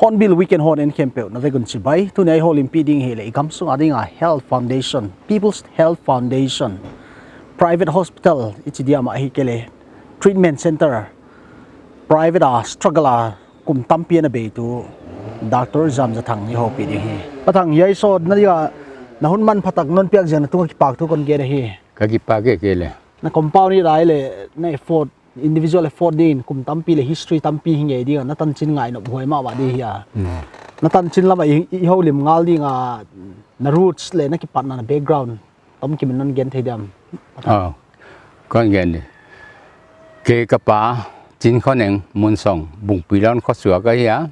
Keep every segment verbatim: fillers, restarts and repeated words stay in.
Hornbill Weekend hon en khempeuh na vek un chibai. Tuni a i houlimpih ding hi leh i gamsung a ding a Health Foundation, People's Health Foundation, private hospital i chi diam ahihkeileh treatment center, private a struggle a kum tampi a na beitu Doctor Zamzathang i houpih ding hi. Pa Thang, hiai sawt na dia na hun manphatak non piak ziak na tung a kipahthu kon gen ahi. Ka kipak e kei leh. Na compound i lai leh na effort, individual effort din kum tampi leh history tampi hi ngei ding a, na tanchin ngai nop huai mahmah di hi a. Hmm. Na tanchin lam a i, i houlim ngal ding a, na roots leh na kipatna, na background tom kim in non gen thei diam? Ah, kon gen di. Kei ka pa Chinkhoneng, Munsong, Bungpilon khosuak ahi a.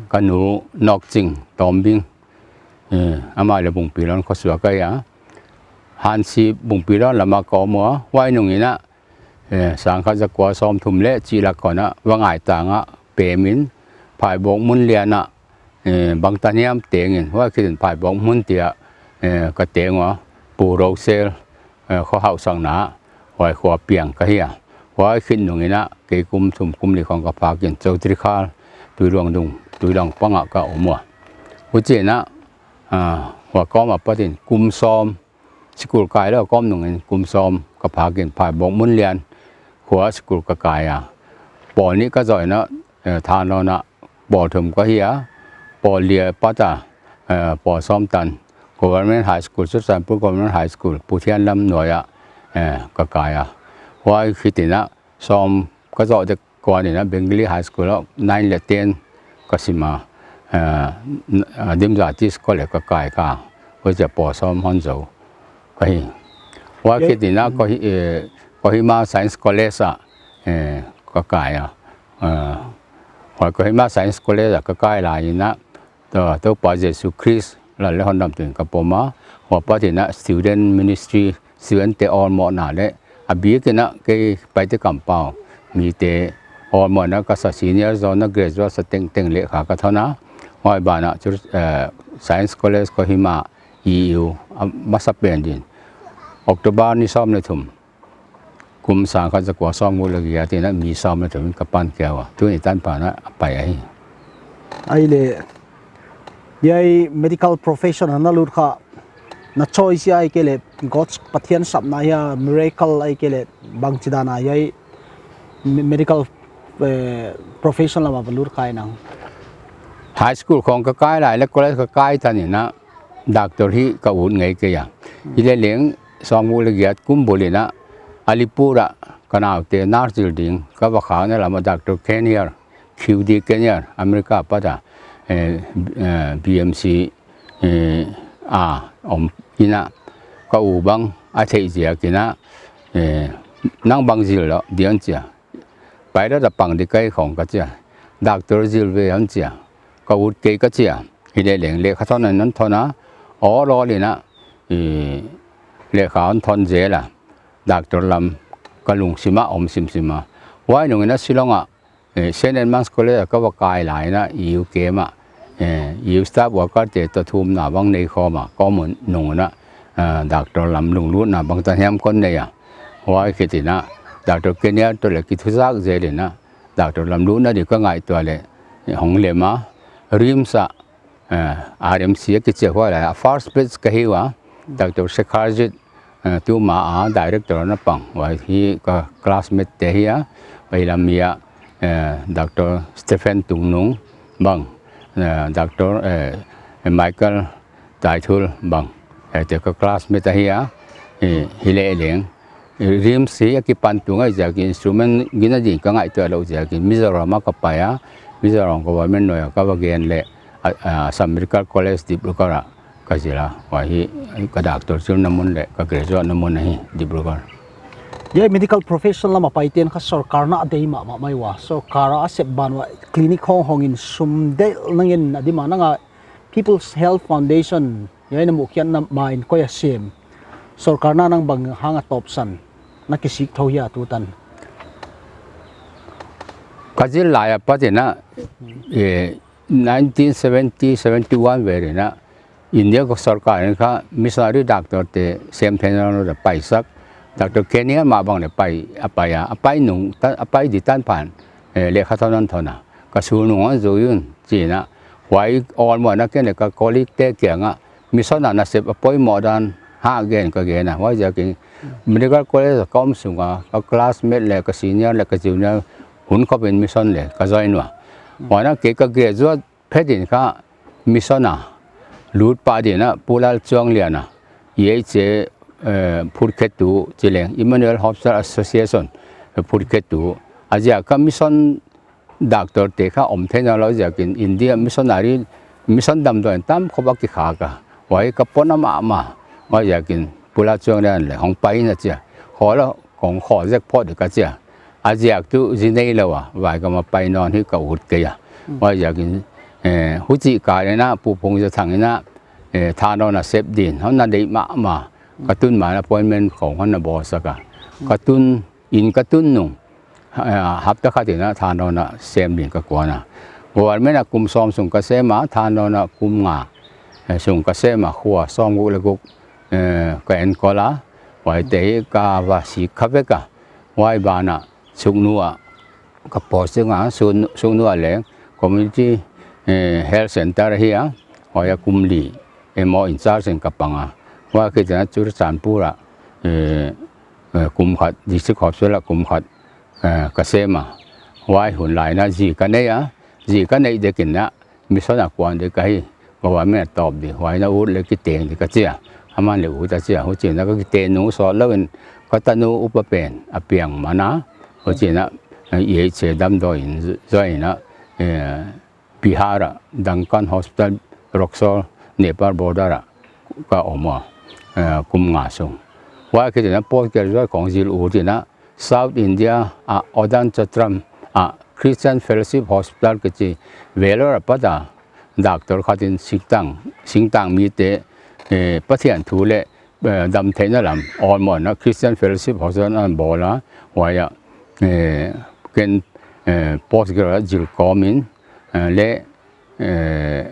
Ka nu Nokching, Tombing. Eh, amah leh Bungpilon khosuak ahi a. Hansi Bungpilon lam a ka om ua, huai nung in a, eh, sangkhat zakua sawmthum leh chih lak kon a, Vangaitang a pem in, Phaibawk Munlian a, eh, bangtan hiam teng in, huai khit in Phaibawk Mun chia, eh, ka teng ua, Pu Rosel, eh, kho hausakna, huai khua piang ka hi a. Huai khit nung in a, kei kum thum kum li khong ka phak in, Chowdhury Khal, Tuiluang dung, Tuiluang pang a ka om ua. Huchiin a, ah, huai kawm apat in kum sawm, sikul kai lou kawm nung in kum sawm ka phak in Phaibawk Munlian khua sikul ka kai a. Pawl nih ka zoh in a, eh, Thanlon a pawl thum ka hi a, pawl li apat a, eh, pawl sawm tan Government High School, Churachandpur Government High School, Puthianlam nuai a, eh, ka kai a. Huai khit in a sawm ka zoh dek kuan in a Bengali High School ah nine leh ten ka sim a, eh, n-, eh, Dimza Tea School leh ka kai kha, huchia pawl sawm hon zou ka hi. Huai khit in a Kohi-, eh, Kohima Science College ah, eh, ka kai a. Eh, huai Kohima Science College ah ka kai lai in a, Tou-, Toupa Jesu Khrist lal leh hondamtu in ka pom a, huai apat in a student ministry, student te awlmohna leh, a bik in a kei Paite kampau mite awlmohna ka sa, senior zaw in a graduate sa tengteng lehkha ka thon a, huai ban ah chu, eh, Science College Kohima E U a masa pen din. October ni sawm leh thum, kum sangkhat zakua sawmguk leh giat in a mi sawm leh thum in ka pan kia ua. Tuni tan pan a pai ahi. Ahihleh, hiai medical profession a na lut kha, na choice ahihkeileh God's Pathian sapna hia, miracle ahihkeileh bangchidan a hiai me-, medical, eh, profession lam a va lut kha i nang? High school khong ka kai lai leh college ka kai tan in a, doctor hi ka ut ngei kei a. Hileleng sawmguk leh giat kum bul in a Alipur ah ka naute nurse zil ding ka va khakna lam ah Doctor Kenier, Q D Kenier, America apat a, eh, eh, B M C, eh, a om in a ka u bang a theih ziak in a, eh, nang bang zil lou diam chia. Pilot a pang di ka hi khong ka chi a. Doctor zil ve hon chi a. Ka ut kei ka chi a. Hileleng lehkha thon in hon thon a. Awl awl in a, i, lehkha hon thon zel a. Doctor lam ka lungsim a om simsim a. Huai nung in a Shillong ah, eh, Saint Edmund's College ah ka va kai lai in a, E U camp ah, eh, E U staff worker te toh thumna bang nei khawm a, ka om nung in a, eh, doctor lam lunglutna bangtan hiam kon nei a. Huai khit in a, Doctor Kenier toh leh kithuzak zel in a, doctor lam lutna di ka ngaihtuah leh, eh, hong lem a, RIMS ah, eh, R M C a kichi a, huai lai a first batch ka hi ua, Doctor Sekharjit, eh, tuma a director na pang, huai hi ka classmate te hi a, veilam mi a, eh, Doctor Stephen Tungnung bang, eh, Doctor, eh, Michael Taithul bang, eh, te ka classmate ahi a, eh, hileleng, RIMS hi a kipan tung ahih ziakin instrument gina ding ka ngaihtuah lou ziakin Mizoram ah ka pai a, Mizoram government nuai ah ka va gen leh, a, a, Assam Medical College Dibrugarh ah ka zil a, huai hi ka doctor zilna mun leh ka graduate na mun ahi Dibrugarh. Hiai medical profession lam a paite'n kha sorkar na a deih mahmah mai ua, sorkar a sep ban ua clinic hong hong in sum delh nangin a dim a, nang a People's Health Foundation hiai na muhkhiatna main koi a sem, sorkar na nang bang hang a tawpsan na kisik thou hia tutan? Ka zil lai apat in a, eh, nineteen seventy, seventy-one vel in a, India sorkar in kha missionary doctor te sem theihna lou a paisak, Doctor Kenian mah bang leh pai, a pai a, a pai nung, ta, a pai di tan phan, eh, leh kha thon an thon a, ka sulnung hon zui un, chi in a, huai awlmoh in a ken leh ka colleague te kiang ah, mission a nasep a poimoh dan, hah gen ka gen a, huaiziakin Medical College a ka om sung a, ka classmate leh ka senior leh ka junior, hun khop in mission leh ka join ua. Huan a kei ka graduate phet in kha mission a lut pah ding in a Pu Lalchuangliana, E H A, eh, phutkhetu chi leng, Emmanuel Hospital Association, eh, phutkhetu. A ziak kha mission doctor te kha om theihna lou ziakin India missionary, mission damdawi in tam khop a kikhak a. Huai ka pom mahmah. Huaiziakin Pu Lalchuangliana leh hong pai in a chi a. Khawl a kong khawl zek phot di ka chi a. A ziak tuh zi neilou a, vaigam a pai nawn hi ka ut kei a. Huaiziakin, eh, huchih kal in a Pu Phungzathang in a, eh, thandawn a sep ding in, hon na deih mahmah. Ka tun ma in appointment khong hon na bawlsak a. Ka tun in ka tun nung, eh, hapta khat in a thandawn a sem ding in ka kuan a. Government a kum sawm sung ka sem a, thandawn a kum nga, eh, sung ka sem a, khua sawmguk leh guk, eh, ka enkol a. Huaite hi ka va sik kha vek a. Huai ban ah Sugnu ah ka posting a, Sugnu, Sugnu ah leng Community, eh, Health Center ahi a, huai ah kum li emaw in charge in ka pang a. Huai khit in a Churachandpur ah, eh, eh, kum khat, District Hospital ah kum khat, eh, ka sem a. Huai hun lai in a zi ka nei a, zi ka neih dek in a, mission a kuan ding ka hi, government a tawp ding, huai in a ut leh kiteng ding ka chi a. Aman leh ut a chi a, huchiin a ka kiteng nung sawt lou in ka tanu upa pen a piang man a, huchiin a, eh, E H A damdawi in join in a, eh, Bihar ah, Duncan Hospital, Roxor, Nepal border ah ka om a, eh, kum nga sung. Huai khit in a post graduate kong zil ut in a, South India ah Odhansatram ah Christian Fellowship Hospital kichi Vellore apat a doctor khat in singtang, singtang mite, eh, Pathian thu leh, eh, damtheihna lam awlmohna Christian Fellowship Hospital ana bawl a, huai ah, eh, ken, eh, post graduate zil kawm in, eh, leh, eh,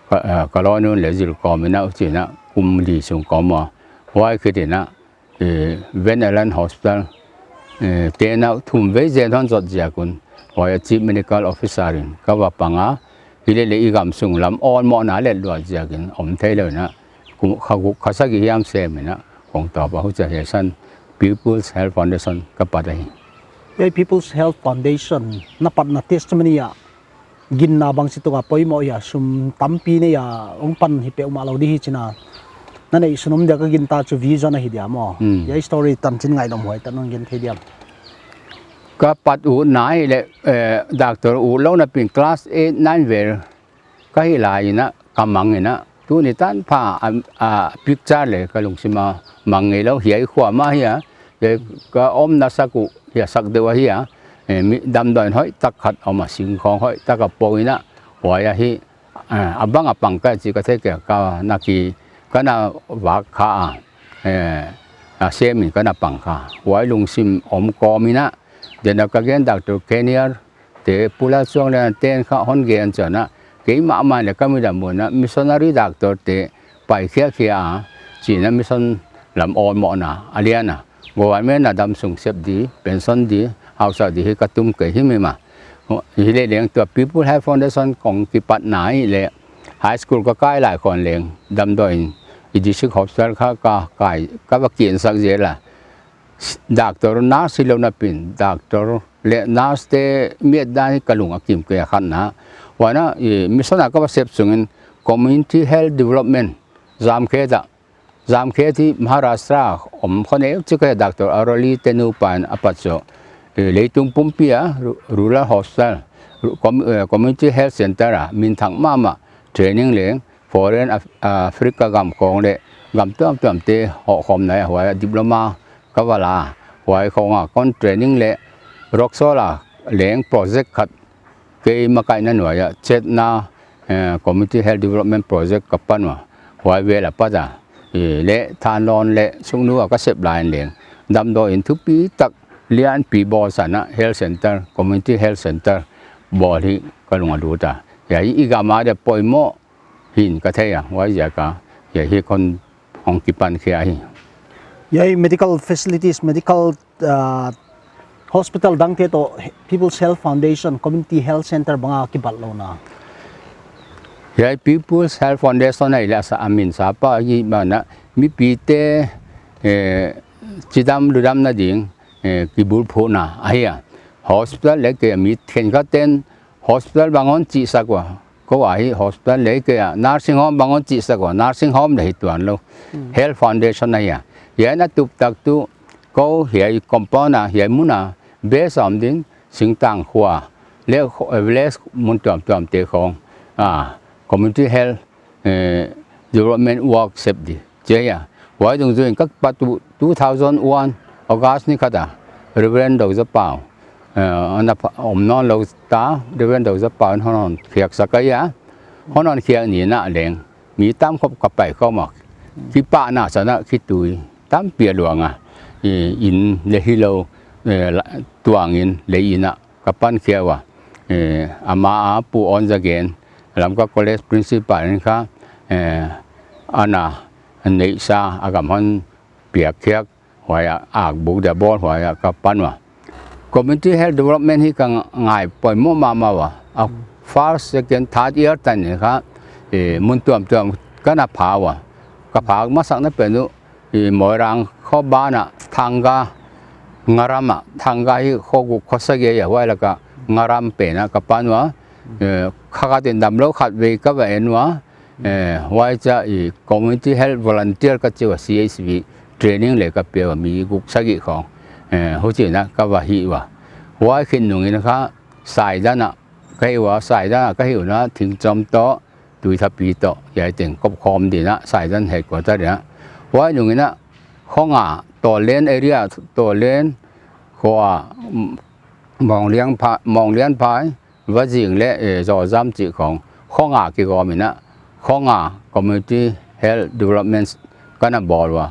ka, eh, ka lawmnu leh zil kawm in a, huchiin a kum li sung ka om a. Huai khit in a, eh, Van Allen Hospital, eh, te in a thum vei zen hon zot ziak un, huai ah Chief Medical Officer in ka va pang a, hileleh i gam sung lam awlmohna let luat ziakin om theilou in a, kum, kha guk kha sagih hiam sem in a kong tawp a, huchia hi a san People's Health Foundation ka pat ahi. Hiai People's Health Foundation na patna testimony ah ginna bangchituk a poimoh hia, sum tampi nei a hong pan hi peuhmah lou di hi chih na. Na neihsun om dia ka gingta chu vision ahi dia maw. Hmm. Hiai story tanchin ngaidam huai tan hon gen thei diam? Ka pat utna ahihleh, eh, doctor utlouhna pen class eight, nine vel ka hih lai in a, ka mang in a, tuni tanpha a, a picture leh ka lungsim a mang ngeilou, hiai khua mah hi a, hiai ka omna sak uh, hiai sak deuh ahi a, eh, mi damdawi in hoihtak khat om a, singkhawng hoihtak a pou in a, huai ahi, eh, a bang a pang ka chi ka thei kei a, ka na ki, ka na vak kha a, eh, a sem in ka na pang kha. Huai lungsim om kawm in a, den a ka gen doctor Keniar, te Pu Lalchuangliana ten kha hon gen chiang a, keimah mah leh ka midang mun a missionary doctor te pai khiakhia a, chiin a mission lam awlmohna a lian a. Government a damsung sep di, pension di, hausa di hi ka tum kei hi mi mah. Hileleng tua People's Health Foundation kong kipatna ahihleh high school ka kai lai khong leng damdawi in i District Hospital kha ka kai, ka va kiensak zel a. Doctor, nurse hilou na pen, doctor leh nurse te miat dan hi ka lung a kim kei a khatna. Huan a, i, mission a ka va sep sungin community health development, Zamkhet ah, Jamkhet hi Maharashtra om khoneu chik a Doctor Aroli te nupa'n a pat chu, eh, leitung pumpi a ru-, Rural Hospital, ru-, com-, eh, Community Health Center a minthang mahmah training leng foreign Af-, Africa gam khong leh gam tuamtuam te hoh khawmna a huai a diploma ka va la, huai khong a kon training leh Roxol a leng project khat kei makaihna nuai a Chetna, eh, Community Health Development Project ka pan ua, huai vel a pat a, eh, leh Thanlon leh Sugnu a ka sep lai in leng damdawi in thupi tak lianpi bawlsan a health center, community health center bawl hi ka lung a lut a. Hiai i gam a dia poimoh hi'n ka thei a, huaiziak a hiai hi kon hong kipan khia hi. Hiai medical facilities, medical, ah, hospital dangte toh People's Health Foundation, Community Health Center bang a kibatlouhna? Hiai People's Health Foundation ahi leh a sa, a min sapa hi banah mipite, eh, chidam ludamna ding, eh, kibulphuhna ahi a. Hospital leh kei a mi khenkhat ten hospital bang hon chihsak ua, kou a hi hospital leh kei a, nursing home bang hon chihsak ua, nursing home leh hi tuanlou. Hmm. Health Foundation ahi a. Hiai na tup tak tuh kou hiai compound a, hiai mun a base a om ding, Singtang khua leh kho-, eh, village mun tuamtuam te khong, ah, community health, eh, development work sep di chi a. Huai dungzui in ka pat uh two thousand one August ni khat a Reverend Dou Za Pau, eh, ana pha-, om nawnlou ta, Reverend Dou Za Pau in hon hon khiaksak ahi a. Hon hon khiak ni in a leng mi tam khop ka pai khawm a, kipahna chan a khitui tampi a luang a, i, inn leh hilou, eh, la-, tuang in leh inn a ka pan khia ua. Eh, ama a Pu Awn Za Gen, Lamka College principal in kha, eh, ana neihsa a gam hon piak khiak, huai a akbuk dia bawl huai a ka pan ua. Community health development hi ka ngai poimoh mahmah ua. A first, second, third year tan in kha, eh, mun tuamtuam ka na pha ua. Ka phak masakna pen uh, i Moirang kho ban a Thanga, Ngaram a Thanga hi kho guk kho sagih a, huai lak a Ngaram pen a ka pan ua. Eh, kha khat in damlou khatvei ka va en ua. Eh, huai chia i community health volunteer ka chi ua, C H V training leh ka pia ua, mi guk sagih khong. Eh, huchiin a ka va hih ua. Huai khin nung in kha Saidan a ka hih ua, Saidan a ka hih un a Thingchom toh, Tuithapi toh, hiai teng kop khawm ding a, Saidan headquarter ding a. Huai nung in a, khong a, Tawlen area, Tawlen, khua, mm, Mawnglian Phai, Mawnglian Phai, Vazing leh, eh, Zawzam chih khong, khong a kigawm in a, khong a community health development ka na bawl ua.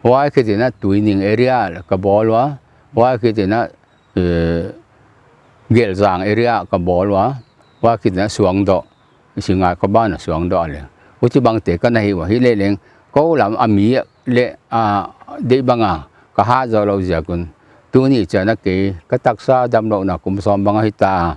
Huai khit in a Tuining area ka bawl ua, huai khit in a, eh, Gelzang area ka bawl ua, huai khit in a Suangdoh, Singngai kho ban a Suangdoh a leng. Huchibang te ka na hih ua, hileh leng, kou lam a mi leh, ah, deih bang a ka hat zoulou ziak un. Tuni chiang a kei, ka taksa damlouhna kum sawm bang ahi ta,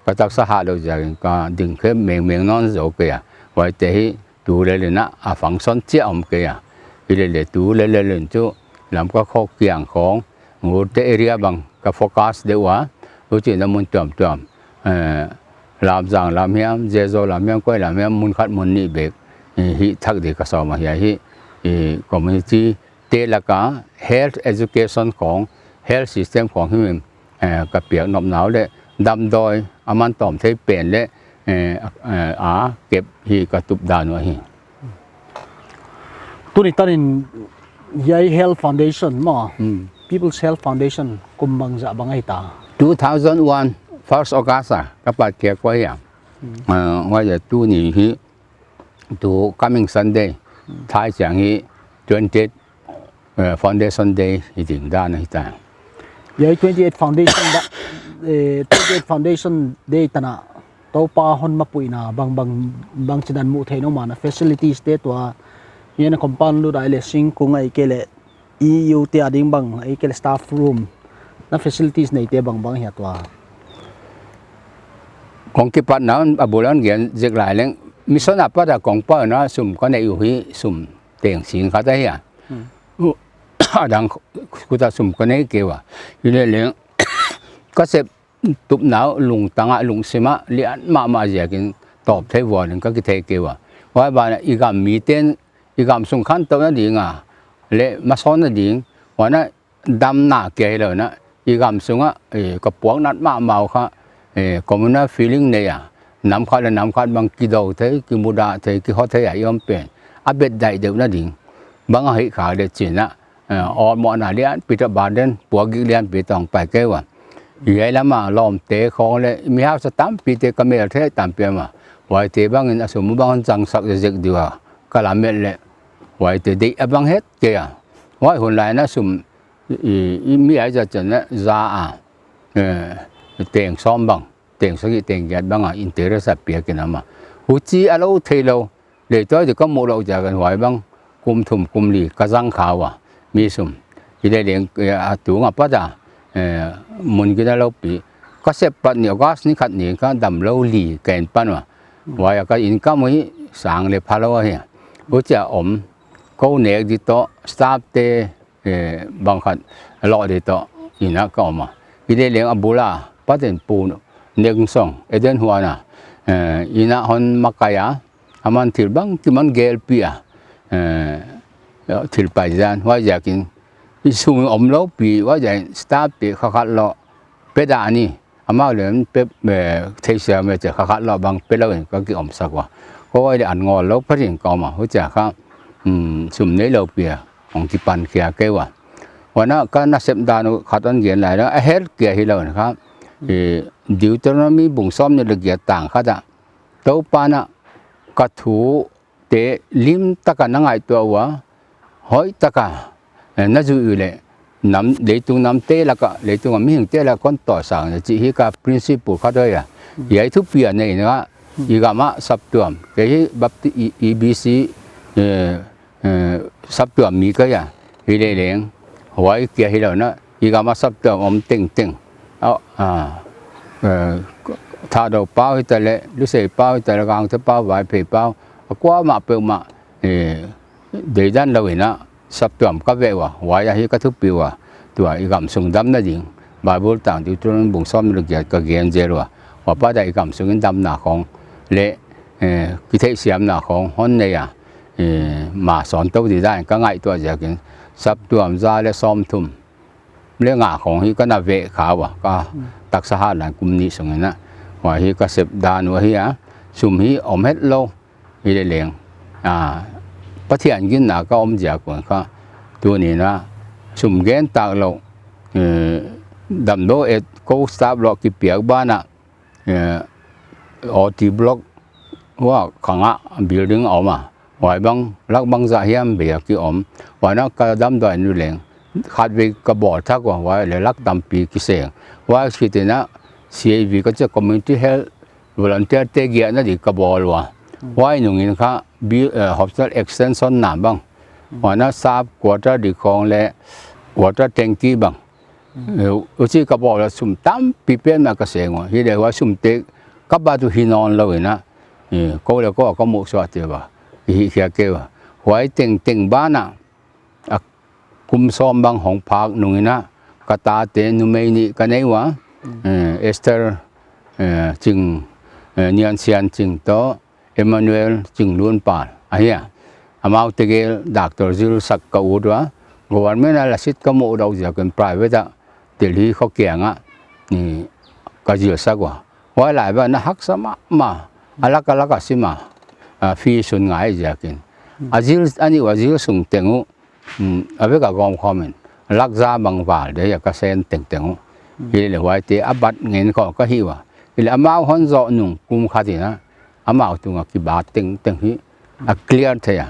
ka taksa hatlou ziak in ka ding khe mengmeng nawn zou kei a. Huaite hi, tu lel in a, a function chia om kei a. Hilele tu lel lel in chu Lamka kho kiang khong, Ngurte area bang ka focus deuh ua, huchiin a mun tuamtuam. Eh, Lamzang lam hiam, Zezo lam hiam, koi lam hiam, mun khat mun nih bek, eh, hih thak di ka sawm a, hiai hi, eh, community te lak a health education khong, health system khong hi, eh, ka piak nopna uh leh damdawi a man tawm thei pen leh, eh, eh, a kep hi ka tup dan uh ahi. Tuni tan in hiai Health Foundation maw, hmm, People's Health Foundation kum bangzah bang ahi ta? Two thousand one, first August a ka pat khia ua hia. Hmm. Eh, huai a tuni hi, tu coming Sunday, hmm, thai chiang hi twenty-eight, eh, Foundation Day hi ding dan ahi ta. Hiai twenty-eight Foundation da, eh, twenty-eight Foundation Day tan a Toupa hon mapuihna bang bang, bangchidan muh theih na om a, na facilities te tua, hiai na compound lut a leh singkung ahihkeileh E U te a ding bang, ahihkeileh staff room, na facilities neite bang bang hia tua? Kong kipatna a bul a gen zek lai leng, mission a pat a kong pauna sum ka neih uh hi sum teng sing khat ahi a. Hmm. A dang kut a sum ka nei kei ua. Hileh leng, ka sep tupna uh lungtang a, lungsim a lian mahmah ziakin tawp thei vual in ka kithei kei ua. Huai ban a i gam miten i gam sung khantouhna ding a, leh masawnna ding, huan a damna kia hilou in a, i gam sung a, eh, ka puaknat mahmah uh kha, eh, communal feeling nei a, nam khat leh nam khat bang kidou thei, kimudah thei, kiho thei a i om pen, a bet daih deuhna ding bang ahih khak leh chi'n a, eh, awlmohna lianpi toh burden, puakgik lianpi toh hong pai kei ua. Hiai lam a lawmte khawng leh mi hausa tampite ka mel thei tampi om a. Huaite bangin a sum bang hon zangsak zek di ua, ka lamet leh, huaite deih a bang het kei a. Huai hun lai in a sum, i, i mi ai za chan a za a, eh, teng sawm bang, teng sagih, teng giat bang a interest a piak in a om a. Huchi a lou theilou, leh tuailai ka muh louh ziak in huai bang kum thum kum li ka zang kha ua, mi sum. Hileleng, eh, a tung a pat a, eh, mun gina lou pi. Ka sep pat ni August ni khat ni kha damlou li ka en pan ua. Huai a ka income uh hi sang leh phalou ahi. Huchia om, kou nek di toh, staff te, eh, bang khat lou di toh, inn a ka om a. Hileleng a bul a, paten pu nek song, Eden Huan a, eh, inn a hon makai a, aman thil bangkim hon gelpih a, eh, thil pai zan, huaiziakin, i sum omlou pi, huaiziakin staff te kha khat lou, pe dah ni, amau leng pe, eh, theisiam e che kha khat lou bang pe lou in ka ki omsak ua. Kou huai leh an ngawl lou pha ding ka om a, huchia kha, um, sum neilou pi a, hong kipan khia kei ua. Huan a ka nasep dan uh khat hon gen lai lou, a health kia hilou in kha, eh, Deuteronomy bung sawm nih leh giat tang khat a, Toupa'n a ka thu te lim taka na ngaihtuah ua, hoih taka, eh, na zuih uleh, nam, leitung namte laka, leitung a mihingte laka kon tawlsak na chih hi ka principle khat ahi a. Hiai thupi a nei in a, i gam a saptuam, kei hi Bapti-, i, E B C, eh, eh, saptuam mi ka hi a, hileleng, huai kia hilou in a, i gam a saptuam om tengteng. A, a, eh, Thadou pau hitaleh, Lusei pau hitaleh, Gangte pau, Vaiphei pau, a kuamah peuhmah, eh, deidan lou in a, saptuam ka veh ua, huai ahi ka thupi ua, tua i gam sung damna ding, Bible tang Deuteronomy bung sawm nih leh giat ka gen zel ua, huai pat a i gam sung in damna khawng, leh, eh, kitheihsiamna khawng, hon nei a, eh, ma sawn tou di dan ka ngaihtuah ziakin, saptuam za leh sawmthum leh nga khawng hi ka na veh kha ua, ka taksa hatna kum nih sung in a, huai hi ka sep dan uh ahi a, sum hi om hetlou, hileleng. Ah, Pathian ginna ka om ziak un kha, tuni in a, sum gen tak lou, eh, damdawi et kou staff lou kipiak ban a, eh, O T block, huai khang a building a om a. Huai bang, lak bangzah hiam bek a ki om. Huan a ka damdawi in leng, khatvei ka bawl thak ua, huai leh lak tampi kiseng. Huai khit in a, C A V ka chi a, Community Health Volunteer te giahna di ka bawl ua. Huai nung in kha, bi-, eh, hospital extension na bang. Huan a sub quarter di khawng leh, water tank di bang. Eh, huchi ka bawl a sum tampi pen mah ka seng ua. Hileh huai sumte ka bat uh hi nawn lou in a. Eh, kou leh kou a ka muhsuah te ua. I hih khia kei ua. Huai tengteng ban a. A kum sawm bang hong phak nung in a. Ka tate numei nih ka nei ua. Eh, Esther, eh, Ching, eh, Niansian Ching toh. Emmanuel Chinglunpal ahi a. Amau tegel Doctor zil sak ka ut ua. Government a lasit ka muh louh ziak un private a Delhi kho kiang a, ni, ka zil sak ua. Huai lai ban a haksa mahmah. A lak a lak a sim a. A, fees hon ngai ziakin. A zil, a nih ua zil sung teng uh. Hmm, a vek a gawm khawm in, lak za bang val deuh a ka sen tengteng uh. Hileh huaite a bat ngen khawm ka hi ua. Hileh amau hon zoh nung kum khat in a, amau tung a kibat tengteng hi a clear thei a.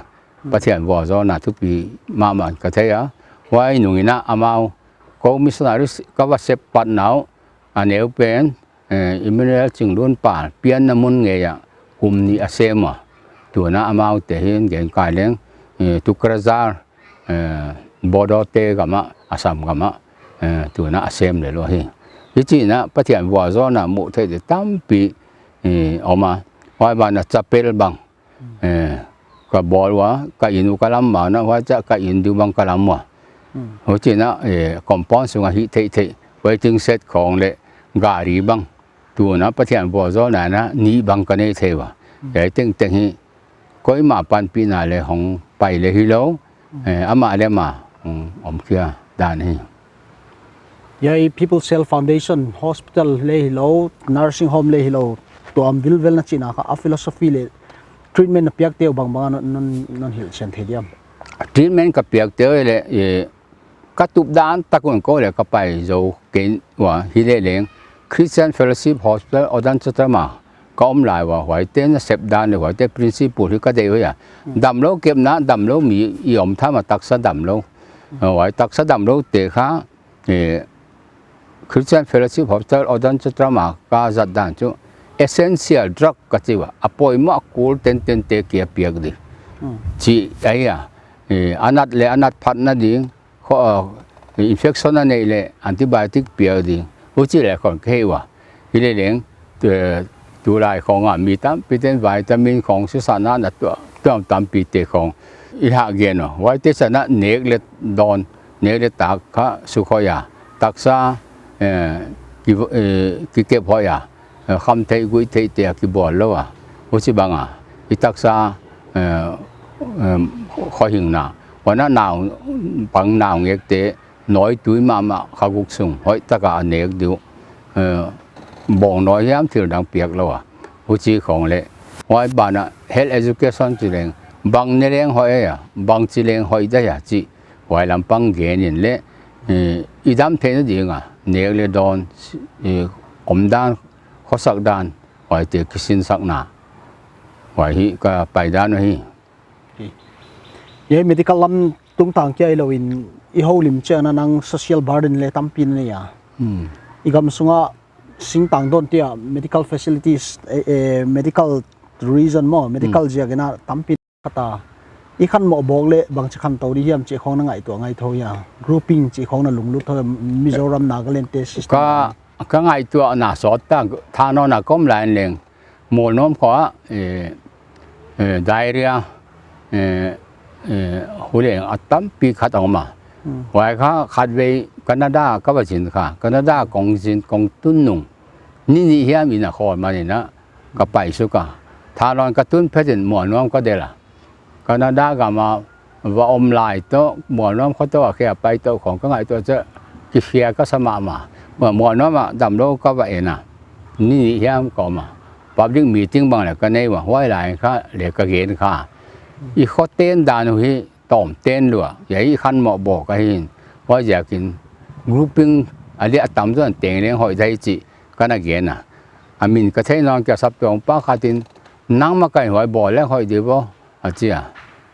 Pathian vualzawlna thupi mahmah ka thei a. Huai nung in a amau, kou missionary ka va sep pat nau, a neu pen, eh, Emmanuel Chinglunpal, pianna mun ngei a kum nih a sem ua. Tuin a amaute hi gen kai leng, eh, Tukrajal, eh, Bodote gam a, Assam gam a, eh, tuin a sem lel uh ahi. Hichi'n a Pathian vualzawlna muh theih di tampi, eh, om a. Huai ban a chapel bang, eh, ka bawl ua, ka inn uh ka lam ua, huai chiah ka inn di bang ka lam ua. Huchi'n a, eh, compound sung a hih theihtheih, waiting shed khawng leh gari bang. Tuin a Pathian vualzawlna in a nih bang ka nei thei ua. Hiai tengteng hi, koimah panpihna leh hong pai le hilou, eh, amah le amah, um, om khia dan hi. Hiai People's Health Foundation, hospital le hilou, nursing home le hilou, tuam vilvel na chihna kha, a philosophy le treatment na piakte uh bangbang a non, non, non hilhchian thei diam? Treatment ka piakte uh le, eh, ka tup dan tak un kou le ka pai zou kei ua, hileleng Christian Fellowship Hospital Odan Chotram a ka om lai ua, huaite nasep dan le huaite principle hi ka deih uh a. Hmm. Damlou kepna, damlou mi i om tham a, taksa damlou. Hmm. Huai taksa damloute kha, eh, Christian Fellowship Hospital Odan Chotram a ka zat dan chu essential drug ka chi ua, a poimoh a kul tentente kia piak di. Hmm. Chi ahi a, eh, a nat le a nat phatna ding, kho, uh, infection a neih le antibiotic piak ding. Huchi le khong ka hih ua. Hileleng, eh, tulai khong a mi tampite'n vitamin khong sisana na tua, tuam tampite khong i hah gen uh. Huaite chiang a nek le dawn, nek le tak kha suk hoih a. Taksa, eh, ki, eh, kikep hoih a. Eh, kham theih guih theihte a kibawl lou a. Huchibang a i taksa, eh, em, khohingna, huan a nau, bang naungekte, nawitui mahmah kha guk sung hoihtak a a nek di uh, eh, bawng nawi hiam thil dang piak lou a. Huchi khong le, huai ban a health education chi leng, bang ne leng hoih a, bang chi leng hoih dia chih, huai lampang gen in le, eh, i dam theihna ding a nek le dawn, eh, om dan, khosak dan, huaite kisinsakna, huai hi ka pai dan uh hi. Hi. Hiai medical lam tungtang kia hilou in, i houlim chiang a nang social burden le tampi na nei a. Hmm. I gam sung a singtang dawn te a medical facilities, eh, eh, medical reason maw, medical, hmm, ziak in a tampi khat a. I khanmoh bawk le bangchi khantou di hiam chih khong na ngaihtuah ngai thou hia? Grouping chih khong na lunglut thou hia, Mizoram, Nagaland te system? Ka, ka ngaihtuahna sawt ta, Thanlon a ka om lai in leng, Mualnuam khua, eh, eh, diarrhea, eh, eh, huleng a tampi khat a om a. Hmm. Huai kha khatvei Canada ka va zin kha, Canada kong zin kong tun nung, ni nih hiam in a khawl man in a, ka pai suk a. Thanlon ka tun phet in Mualnuam ka del a. Canada gam a va om lai toh, Mualnuam khuatoh a khia pai toh khong ka ngaihtuah chiang, kifia ka sa mahmah. Mual, Mualnuam a damlou ka va en a. Ni nih hiam ka om a. Public meeting bang le ka nei ua, huai lai kha le ka gen kha. I khoten dan uh hi tawm ten lua, hiai i khanmoh bawk ahi in. Huaiziakin grouping a lian a tam zaw in teng leng hoih dia chih ka na gen a. A min ka theih nawn kei a, saptuam pa khat in, nangmah ka in huai bawl leng hoih di vo, a chi a.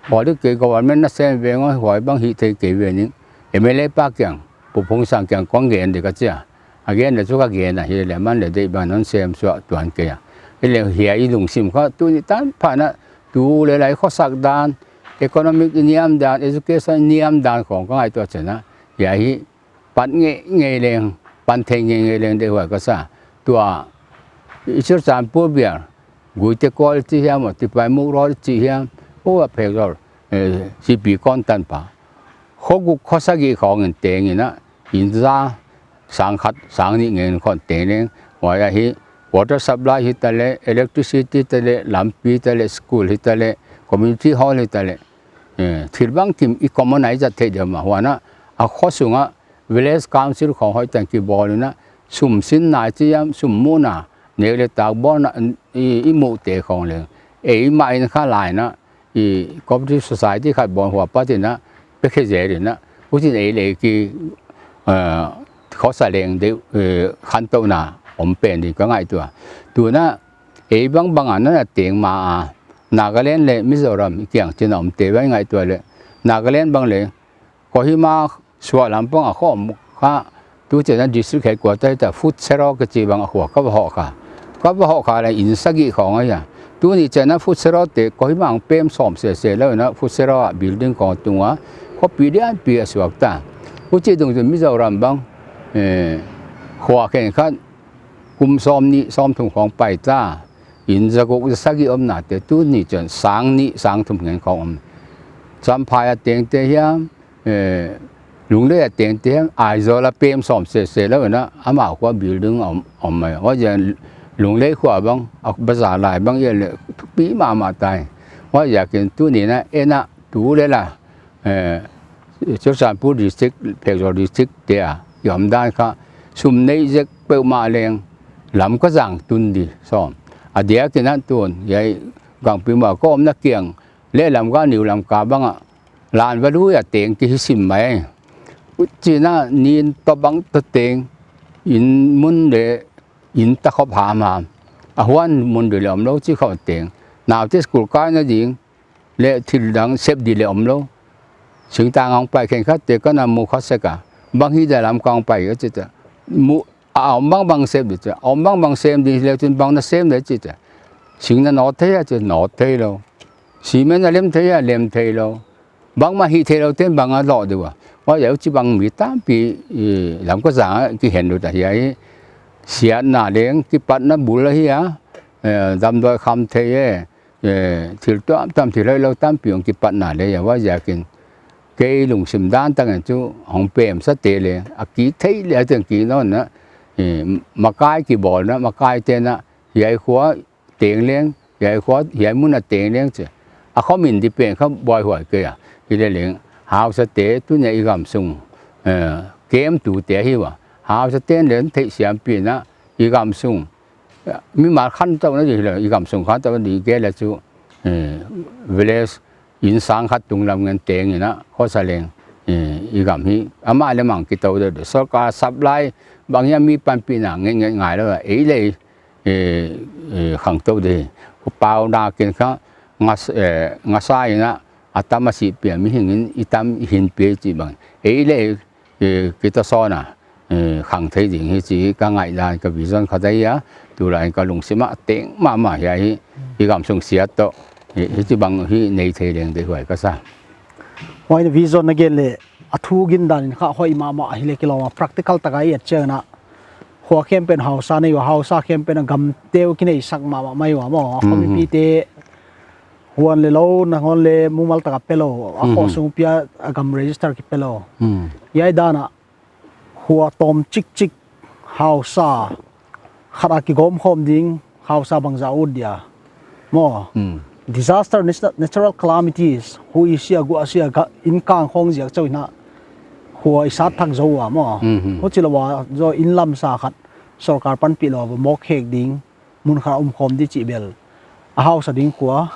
Huai di kei government na sem veng aw, huai bang hih thei kei ve ning. M L A pa kiang, Pu Phungsang kiang kong gen di ka chi a. A gen le chu ka gen a, hileh aman le deih bang non sem suah tuan kei a. Hileh hiai i lungsim kha, tuni tan pha in a, tu le lai khosak dan, economic i niam dan, education i niam dan khong ka ngaihtuah chiang a. Hiai hi, pan ngeingei leng, pan thei ngeingei leng deihhuai ka sa. Tua, i Churachandpur bial, Guite Kual chi hiam, Tipaimukh Road chi hiam, ua phek zaw, eh, C P Kon tan pa. Kho guk kho sagih khong in teng in a, in za, sang khat, sang nih ngei in khong teng leng, huai a hi, water supply hi ta le, electricity ta le, lampi ta le, school hi ta le, community hall hi ta le, eh, thil bangkim i common a i zat theih diam a, huan a, a kho sung a, Village Council khong hoihtak in kibawl in a, sum sinna chi hiam, sum muhna, nek le tak bawlna, i, i muhte khong leng. Eimah in kha lai in a, i cooperative society khat bawl huai apat in a, pe khe zel in a. Huchiin ei le ei ki, eh, khosa leng deuh, eh, khantouhna om pen ding ka ngaihtuah. Tun a, ei bangbang a na teng ma a, Nagaland le Mizoram i kiang chin a omte bang ngaihtuah le. Nagaland bang le, Kohima suahlam pang a khawm kha, tu chiang a district headquarter ta Phutsero kichi bang a khua ka va hoh kha. Ka va hoh kha le in sagih khong ahi a. Tuni chiang a Phutsero te Kohima ang pem sawm sese lou in a Phutsero a building khong tung a. Khopi lianpi a suak ta. Huchi dungzui Mizoram bang, eh, khua khenkhat kum sawmnih sawmthum khong pai ta. In zaguk zasagih omna te tuni chiang sang nih sang thum ngen khong om. Champhai a tengte hiam, eh, Lunglei a tengte hiam, Aizawl a pem sawm sese lou in a, amau khua building om, om mai. Huaiziak Lunglei khua bang, a bazar lai bang i et le thupi mahmah tai. Huaiziakin tuni in a, en a, tu leh la, eh, Churachandpur district, Pherzawl district te a, i omdan kha, sum nei zek peuhmah leng, Lamka zang tun di, sawm. A diakin a tun, hiai Gangpimawh ka omna kiang, leh Lamka, New Lamka bang ah, lan va lui a teng ki hi sim mai. Huchiin a nin tawp bang ta teng, inn mun leh inn ta khop hamham. A huan mun di leh omlou chi khop teng. Naute school kaina ding, leh thil dang sep di leh omlou. Singtang a hong pai khenkhat te ka na mu kha sek a. Bang hi dia Lamka hong pai ka chi ta. Mu, a om bangbang sep di chi. A om bangbang sem di leh chin bang na sem di chi ta. Sing na nawt thei a chi, nawt theilou. Cement na lem thei a, lem theilou. Bangmah hih theilou ten bang a lawh di ua. Huai huchibang mi tampi, eh, Lamka zang a kihen lut ahi a. Siatna leng kipatna bul ahi a. Eh, damdawi kham thei e. Eh, thil tuamtuam thil hoihlou tampi hong kipatna leh a, huaiziakin kei lungsim dan takin chu hong pemsa te leh, a kik thei leh a teng kik nawn a, eh, makai kibawlna, makai te'n a, hiai khua teng leng, hiai khua, hiai mun a teng leng chi. A khomin di pen kha buaihuai kei a. Hileleng, hausate tuni a i gamsung, eh, kemtute ahi ua. Hausate'n leng theihsiam pih in a, i gamsung mimal khantouhna di hilou, i gamsung khantouhna di gel a chu, eh, village inn sang khat tunglam ngen teng in a, khosa leng, eh, i gam hi, amah leh mang kitou deuh deuh. Sorkar supply, bang hiam mi panpihna ngen ngen ngailou a, ei leh, eh, eh, khangtou di. Pau nakin kha, ngas-, eh, ngasa in a, a tam a sih pia mihingin, i tam i hin pia chi bang. Ei leh, eh, kita sawn a, eh, khang thei ding hi chi ka ngaihdan ka vision khat ahi a, tulai ka lungsim a teng mahmah hi ahi, i gamsung siat toh, eh, hichibang hi nei thei leng deihhuai ka sa. Huai vision na gen leh, a thu gindan in kha hoih mahmah hileh kilawm a practical taka i et chiang in a, khua khempeuh hausa nei ua, hausa khempeuh a gamteu kinei sak mahmah mai ua maw, a kho mipite, huan leh lou, nangawn leh mumal taka pelou, a kho sung pia a gam register kipelou. Hiai dan a, khua tawm chikchik hausa khat a kigawm khawm ding, hausa bangzah ut dia maw. Disaster, nat-, natural calamities, hui sia, gua sia, ga-, inn kang khawng ziak chauh in a, khua i sat thak zou ua maw. Huchilou a zaw inn lamsa khat, sorkar panpih lou a mawk khek ding, mun khat a um khawm di chih bel. A hausa ding khua,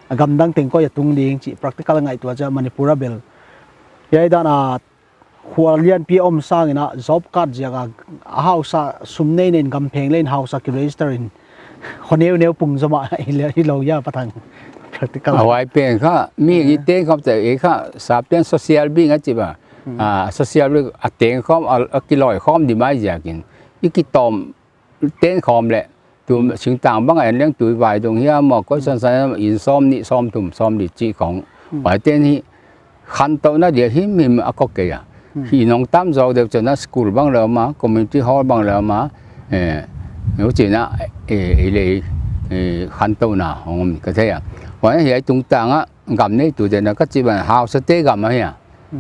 a gamdang teng koih a tung ding chih practical ngaihtuah chiang Manipur a bel. Hiai dan a, khua lianpi om sang in a job card ziak a, a hausa sum nei nei in gam pheng leh in hausa ki register in. Kho neu neu pung zomah hilou, hilou hia Pathang. Practical. A huai pen kha, mi i teng khawm te, i kha, sap ten social bing a chi ua. Ah, social bing a teng khawm, a, a kiloi khawm di mai ziakin. I kitawm ten khawm leh, tu singtang bang en leng tui vai dung hiam maw, koi san san in sawm nih, sawm thum, sawm li chi khawng. Huai ten hi, khantouhna dia himhim a kok kei a. Hi nong tam zaw deuh chiang a school bang leh om a, community hall bang leh om a, eh, huchiin a, eh, i leh, eh, khantouhna hong om ka thei a. Huai hiai tungtang a, gam neitu den a ka chi bang hausate gam ahi a.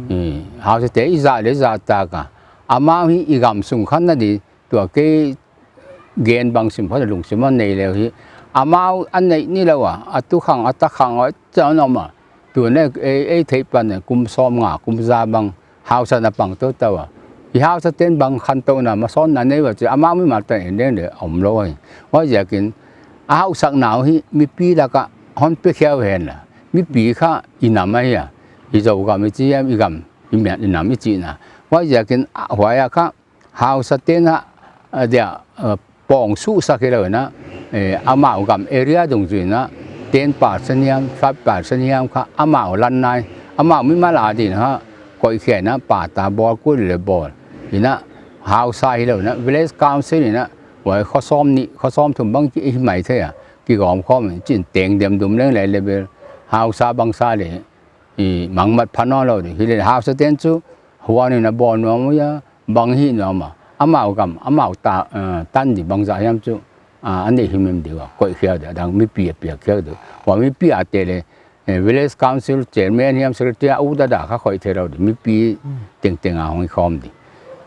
Eh, hausate i zah leh zah tak a. Amau hi i gamsung khanna di, tua kei gen bang sim phot lungsim a nei leh hi. Amau a neih ni lou a, a tu khang, a ta khang, a chang om a. Tun ei, ei theih pan kum sawmnga, kum za bang, hausa na pang toto a. I hausa ten bang khantouhna, masawnna nei ua chi, amau mimal tan en leng leh omlou hi. Huaiziakin, a hausakna uh hi, mipi lak a, hon pe khia uh hen la. Mipi kha, i nam ahi a. I Zogam i chi hiam, i gam, i mian, i nam i chihna. Huaiziakin, a, huai a kha, hausa ten a, a dia, a, pawng suhsak hilou in a, eh, amau gam area dungzui in a, ten percent hiam, five percent hiam kha, amau lan nai, amau mimal adin kha, koih khia in a, pata bawl, kul leh bawl. In a, hausa hilou in a, village council in a, huai kho sawm nih, kho sawm thum bang ki hi mai thei a, kigawm khawm in, chin teng dem dum leng leh level, hausa bangsa leh, i mangmat pha nawnlou di. Hileh hausa ten chu huan in a bawl nuam ua, bang hih nuam a. Amau gam, amau ta, eh, tan di bangzah hiam chu, ah, a neih himhim di ua, koih khia di, a dang mipi a piak khia di. Huai mipi a te leh, eh, village council chairman hiam secretary a ut a dah kha khoih theilou di. Mipi tengteng a hong khawm di.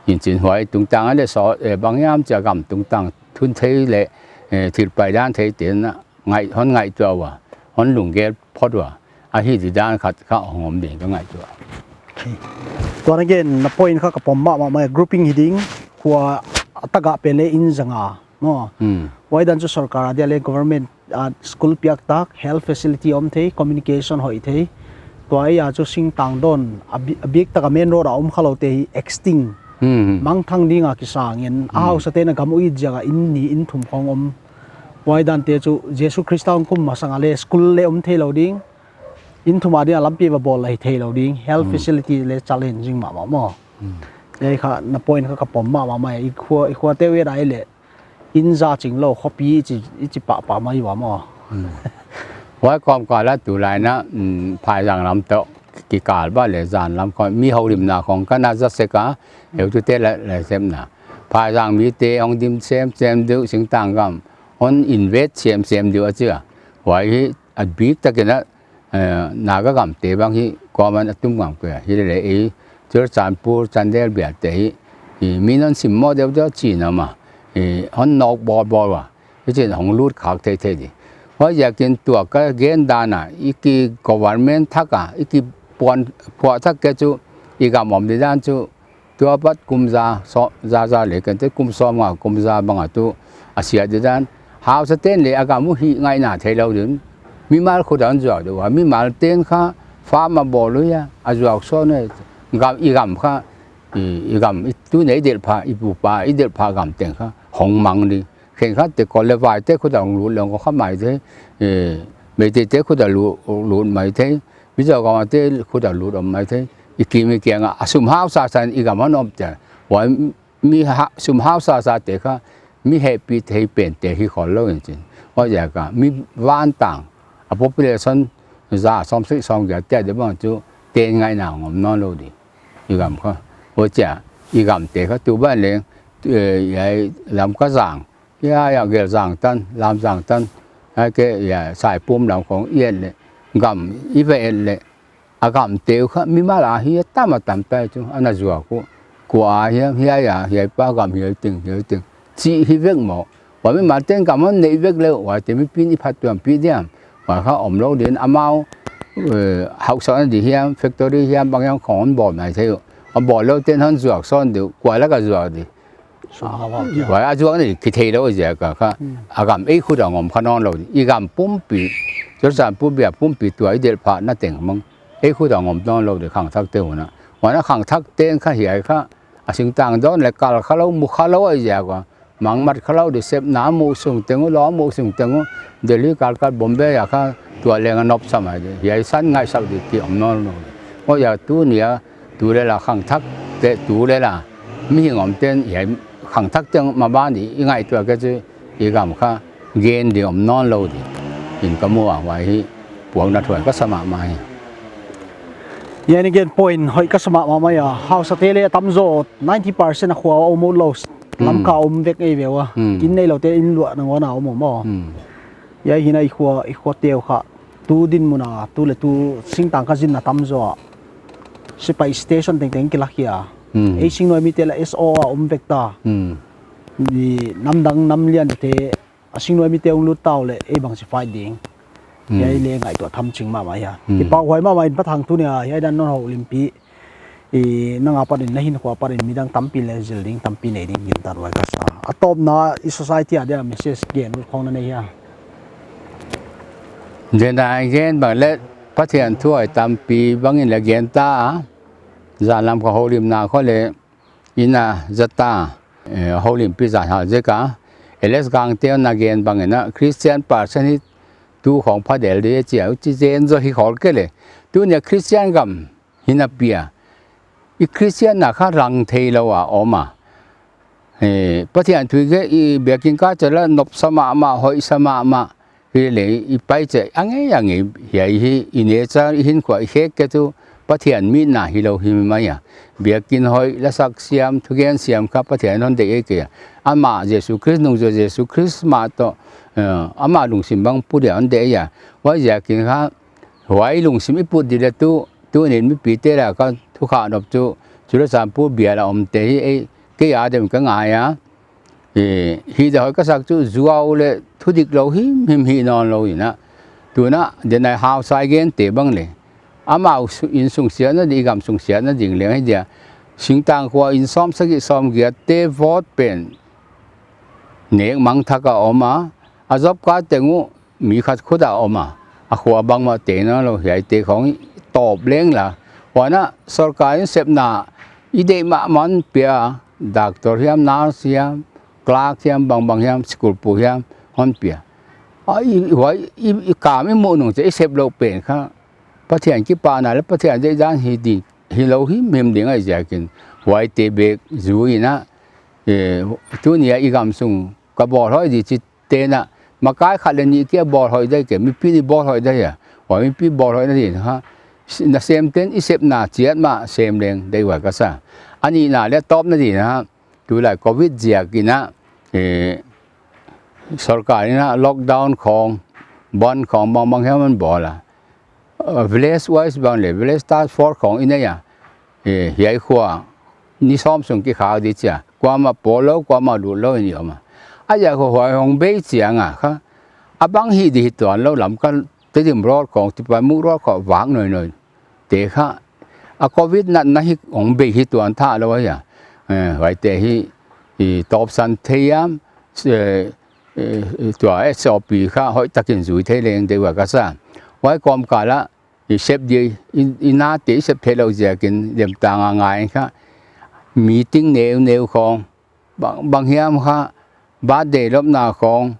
Hichiin huai tungtang a leh saw, eh, bang hiam chia gam tungtang thun thei leh, eh, thil paidan thei ten a, ngai, hon ngaihtuah ua, hon lunggel phot ua. ahi di dan khat kha hong om ding ka ngaihtuah. Tuan again, na point kha ka pom mahmah mai, grouping hi ding, khua a tagah pen leh inn zanga maw. Hmm. Huai dan chu sorkar a dia leh government, ah, school piak tak, health facility om thei, communication hoih thei. Tua ei a chu singtang dawn, a bi-, a bik taka main road a om khalou te hi extinct. Hmm. Mangthang ding a kisang in, a hausa te'n a gam uh it ziak a inn nih inn thum khong om. Huai dan te chu Jesu Khrist hong kum masang a leh school leh om theilou ding. Inn thum a ding a lampi va bawl leh hi theilou ding. Health facility leh challenging mahmah maw. Hmm. Ei kha na point kha ka pom mahmah mai. I khua, i khua te uh et a ei leh inn za ching lou, khopi i chi, i chi pahpah mai ua maw. Hmm. Huai kawmkal a tulai in, hmm, phaizang lam toh kikal bang leh zan lam khong, mi houlimna khong ka na za sek a, heutute leh, leh sepna. Phaizang mite hong dim semsem diu, singtang gam hon invade semsem diu a chi a. Huai hi a bik takin a, eh, Naga gamte bang hi kuaman a tum ngam kei a. Hileleh ei Churachandpur, Chandel bial te hi, i mi non sim maw deuhdeuh chi na ma. I hon nawk bawlbawl ua. Hichi'n hong lut khak theithei di. Huaiziakin tua ka gen dan a, i ki government thak a, i ki puan phuah thak kei chu, i gam om di dan chu, tua pat kum za, so-, za za leh ken te kum sawmnga, kum za bang a tu a siat di dan. Hausa te'n leh a gam uh hih ngaihna theilou ding. Mimal khut a hon zuak di ua, mimal te'n kha farm a bawl uh a, a zuak sawn uh a, gam, i gam kha, i, i gam, i tu nei delh pha, i pu pa, i delh pha gam teng kha hong mang di. Khenkhat te Kawl leh Vai te khut a hong lut leng kha maithei, eh, Meitei te khut a lu-, lut maithei, Mizo gam a te khut a lut om maithei. I kim i kiang a, a sum hausa sa in i gam hon om te. Huai mi ha-, sum hausa sa te kha, mi hehpih thei pen te hi khollou in chin. Huaiziak a, mi vantang, a population za sawmsagih sawmgiat te a di bang chu, te'n ngaihna ngam nawnlou di. I gam kha. Huchia, i gam te kha tu bang leng, eh, hiai Lamka zang, hiai a Gelzang tan, Lamzang tan, hiai kei hiai Saipum lam khong i et leh, gam i va et leh, a gam te uh kha mimal a hi a tam a tam tai chu, ana zuak uh. Kua a hiam, hiai a, hiai pa gam hiai teng, hiai teng. Chih hi vek maw. Huai mimal te'n gam hon neih vek leh, huaite mipi'n i phattuampih diam. Huai kha omlou ding amau, eh, hausakna di hiam, factory hiam, bang hiam khong hon bawl maithei uh. A bawllou te'n hon zuak sawn di uh, kua lak a zuak di. Sum hausa. Huai a zuak ni kitheilou ziak a kha. Hmm. A gam ei khut a hong om kha nawnlou di. I gam pumpi, Churachandpur bial pumpi tua i delh phah na teng mang. Ei khut a hong om nawnlou di khangthak te hun a. Huan a khangthak te'n kha hiai kha. A singtang dawn leh kal khalou, mu khalou a ziak a. Mangmat khalou di sepna mu sung teng uh, lou mu sung teng uh. Delhi, Calcutta, Bombay a kha tua leng a nop sa mai di. Hiai san ngaihsak di ki om nawnlou. Huai a tuni a, tu leh la khangthak te, tu leh la. Mihing om te'n hiai khangthak teng mah bang di, i ngaihtuah kei chu i gam kha gen di om nawnlou di. In ka mu a huai hi, puakna thuai ka sa mahmah hi. Hiai ni gen point hoih ka sa mahmah mai a. Hausa te leh a tamzaw, ninety percent a khua a om ulou. Hmm. Lamka om vek ei ve ua. Hmm. Inn neilou te inn luah nangawn a om maw. Hmm. Hiai hi na i khua, i khua te uh kha. Tu dinmun a, tu leh tu singtang kha zinna tamzaw. Sipai station tengteng kila khia. Hmm. Ei singnuai mite leh S O a om vek ta. Hmm. Ni namdang namlian te, a singnuai mite hong lut ta uleh, ei bangchi fight ding. Hmm. Hiai leh ngaihtuah tham ching mahmah hia. Hmm. Kipahhuai mahmah in Pa Thang tuni a, hiai dan non houlimpih. I nang apat in na hinkhua apat in midang tampi leh zil ding tampi nei ding gintak huai ka sa. A tawpna i society a dia message gen ut khong na nei hia. Zen a gen bang leh Pathian thu a tampi bang in leh gen ta a. Zan lam ka houlimna khong leh inn a zat ta. Eh, houlimpih zan hal zek a. L S Gangte na gen bang in a Christian person hi tu khong phadel di chia u chi zen zaw hi khol kei leh. Tuni a Christian gam hi napi a, i Christian na kha rang theilou a om a. Eh, Pathian thu i gen i biakin kal chiang a nop sa mahmah, hoih sa mahmah. Hileleh i pai chiang a ngei a ngei hiai hi i nature i hinkhua i khek kei chu Pathian mitna hilou hi mai a. Biakin hoih, lasak siam, thugen siam kha Pathian hon deih ei kei a. Amah Jesu Khrist nungzui Jesu Khrist mah toh, eh, amah lungsim bang put dia hon deih ei a. Huaiziakin kha Huai lungsim i put di leh tu, tuni'n mipite lak a ka thukhak nop chu, Churachandpur bial a omte hi ei, kei a dem ka ngai a. I, hi da hoih ka sak chu, zuau leh thudik lou himhim hi nawnlou in a. Tuna, den ai hau sai gen te bang le. Amau su-, inn sung siatna di, i gam sung siatna ding leng hi dia. Singtang khua inn sawm sagih sawm giat te vote pen nek mang thak a om a. A job card teng uh mi khat khut a om a. A khua bangmah te na lo hiai te khong tawp leng la. Huan a sorkar in sepna i deih mahmah pia, doctor hiam, nurse hiam, clerk hiam, bangbang hiam, school pu hiam, hon pia. A, i, huai, i, i kam i muh nung chiah i sep louh pen kha Pathian kipahna leh Pathian deihdan hi ding, hilou himhim ding ahih ziakin. Huaite bek zui in a, eh, tuni a i gam sung ka bawl hoih di chih te'n a, makai khat leh nih kia bawl hoih di kei, mipi'n i bawl hoih di a. Huai mipi bawl hoihna di'n kha, na sem ten i sepna chiat mah sem leng deihhuai ka sa. A nihna leh tawpna di'n a, tulai covid ziak in a, eh, sorkar in a lockdown khong, bandh khong bangbang hiam hon bawl a. Uh, village wise bang leh, village task force khong i nei a. Eh, hiai khua, ni sawm sung kikhak di chia. Kuamah pawl lou, kuamah lut lou in i om a. A ziak khua huai hong bei chiang a kha. A bang hi di hi tuan lou Lamka, Tedim road khong, Tipaimukh road khong, vak noinoi. Te kha, a covid natna hi hong bei hi tuan thak lou a hia. Eh, huaite hi, i tawpsan thei hiam, eh, eh, tua S O P kha hoihtak in zui thei leng deihhuai ka sa. Huai kawmkal a, i sep di, i, i nate i sep theih louh ziakin, lemtang a ngai kha, meeting neuneu khong, bang, bang hiam kha, birthday lopna khong,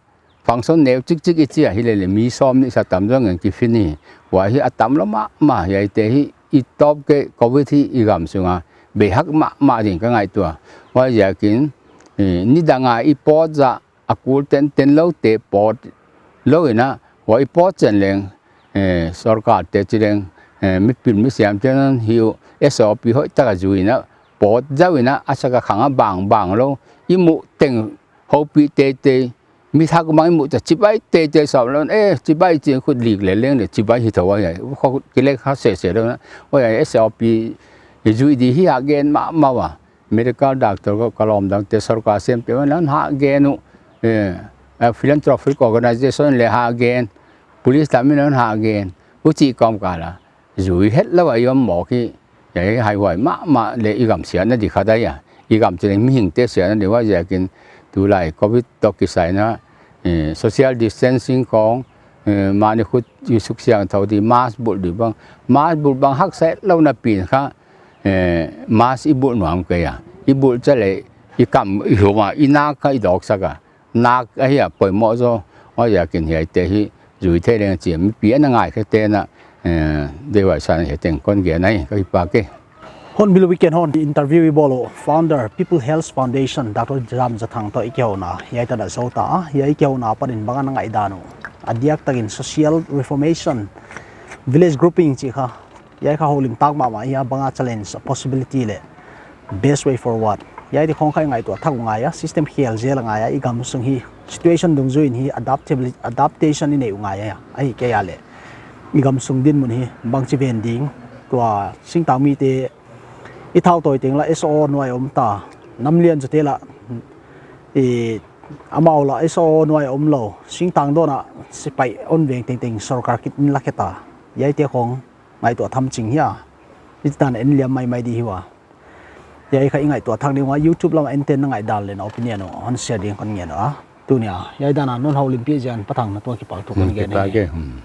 function neu chikchik i chi a hi leh leh, mi sawmnih sa tam zong in ki finish. Huai hi a tam lou mahmah, hiaite hi, i tawp kei covid hi i gam sung a, bei hak mahmah ding ka ngaihtuah. Huaiziakin, eh, nidang a i pawt zah, a kul tenten lou te pawt lou in a, huai i pawt chen leng, eh, sorkar te chi leng, eh, mipil misiam te'n a hiu S O P hoihtak a zui in a, pawt zau in a, a sak a khang a bangbang lou, i muh teng houpih teitei, mi thak bang i muh ta chibai teitei sawm lou, eh, chibai chi'n khut lik leh leng leh chibai hi thou a hia, khut kilek kha sese lou in a, huai a S O P i zui di hi a gen mahmah ua. Medical doctor khong ka lawm dang te sorkar sem te man hah gen uh, eh, eh, philanthropic organization leh hah gen, police lam in hah gen, huchi kawmkal a zui hetlou a i om mawk hi, hiai hi haihuai mahmah leh i gam siatna di khat ahi a, i gam chi leng mihingte siatna di huaiziakin tulai covid toh kisai in a, eh, social distancing khong, eh, mahni khut i suksiangthou di, mask bulh di bang, mask bulh bang haksa hetlou napi'n kha, eh, mask i bulh nuam kei a. I bulh chiah leh, i kam i hum a, i nak kha i dawksak a. Nak ahi a poimoh zaw, huaiziakin hiaite hi zui thei leng chi a, mipi ana ngaikhe te'n a, eh, deihhuai sa in hiai teng kon gen ahi, ka kipak e. Hornbill Weekend hon interview i bawl uh, founder People Health Foundation, Doctor Zamzathang toh i kihouna, hiai tan a zou ta a, hiai i kihouna apan in bang ana ngaihdan uh. A diaktak in social reformation, village grouping chih kha, hiai kha houlimtak mahmah hi a, bang a challenge, a possibility leh best way forward. Hiaite khong kha i ngaihtuah thak uh ngai a, system khel zel a ngai a, i gam sung hi situation dungzui in hi adaptability, adaptation i neih uh ngai a, ahihkeileh i gam sung dinmun hi bangchi ven ding, tua singtang mite i thau tawi teng la S O nuai om ta, nam lian zaw te la, i, amau la S O nuai om lou, singtang dawn a sipai hon veng tengteng sorkar kit in la khe ta, hiaite khong ngaihtuah tham ching hia, i tan en liam maimai di hi ua. Hiai kha i ngaihtuah thak ding ua, YouTube lam a en te'n na ngaihdan leh na opinion uh hon share ding kon ngen ua. Tuni a hiai dan a non houlimpih ziak in Pa Thang na tuang kipahthu kon gen e. Kipak e, hmm.